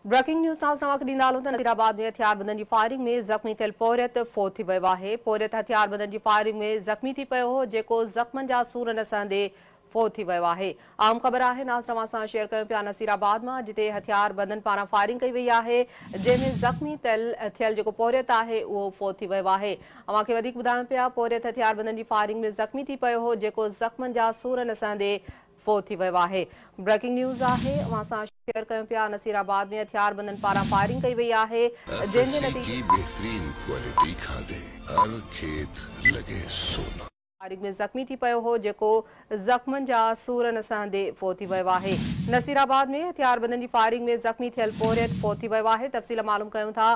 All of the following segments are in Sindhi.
بريڪنگ نيوز ناظرين اوهان کي ڏيندا هلون ته نصيرآباد ۾ هٿياربندن جي فائرنگ ۾ زخمي ٿيل پورهيت فوت ٿي ويو آهي. پورهيت هٿياربندن جي فائرنگ ۾ زخمي ٿي پيو هو جيڪو زخمن جا سور نه سهندي فوت ٿي ويو آهي. اهم خبر آهي ناظرين اوهان سان شيئر ڪيون پيا نصيرآباد مان جتي هٿياربندن پاران فائرنگ ڪئي وئي آهي جنهن ۾ زخمي ٿيل جيڪو پورهيت آهي اهو فوت ٿي ويو آهي. اوهان کي وڌيڪ ٻڌايون پيا پورهيت هٿياربندن جي فائرنگ ۾ زخمي ٿي پيو هو جيڪو زخمن جا سور نه سهندي فوت ٿي ويو آهي. بريڪنگ نيوز آهي اوهان سان شيئر ڪيون پيا نصيرآباد ۾ هٿياربندن پاران فائرنگ ڪئي وئي آهي جنهن جي نتيجي. کی بهترين ڪوالٽي کادين هر کيت لڳي سونا. فائرنگ ۾ زخمي ٿي پيو هو جيڪو زخمن جا سور نه سهندي فوت ٿي ويو آهي. نصيرآباد ۾ هٿياربندن جي فائرنگ ۾ زخمي ٿيل پورهيت فوت ٿي ويو آهي. تفصيل معلوم ڪيون ٿا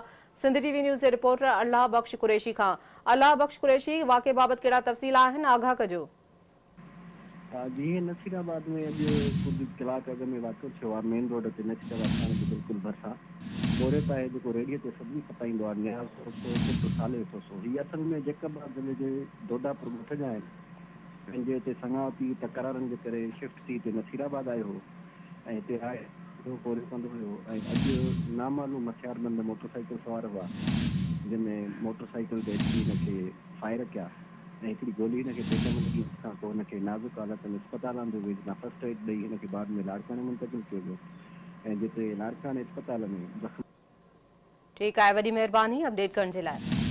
سنڌ ٽي وي نيوز جي رپورٽر الله بخش قريشي کان. الله بخش قريشي واقعي بابت ڪهڙا تفصيل آهن آگاهه ڪجو. جيئن نصيرآباد ۾ اڄ ڪجهه ڪلاڪ اڳ ۾ واقعو ٿيو آهي مين روڊ تي نصيرآباد ٿاڻي جي بلڪل ڀرسان پورهيت آهي جيڪو ريڙهي تي سبزي کپائيندو آهي نياز کوسو پٽ صالح کوسو هي اصل ۾ جيڪب آباد ضلعي جي دوداپور ڳوٺ جا آهن پنهنجي اتي سڱاوتي تڪرارن جي ڪري شفٽ ٿي هتي نصيرآباد آيو هو ۽ هتي رهائش جو پورهيو ڪندو هيو ۽ اڄ نامعلوم هٿياربند موٽر سائيڪل سوار هئا جن موٽر سائيڪل تي اچي هن کي فائر ڪيا. ۽ هڪڙي گولي هن کي پيٽ ۾ لڳي جنهن کان پوء هن کي نازڪ حالت ۾ اسپتال آندو ويو جتان فرسٽ ايڊ ڏئي هن کي بعد ۾ لاڙڪاڻي منتقل ڪيو ويو ۽ جتي لاڙڪاڻي اسپتال ۾ زخمي ٺيڪ آهي وڏي مهرباني اپڊيٽ ڪرڻ جي لاء.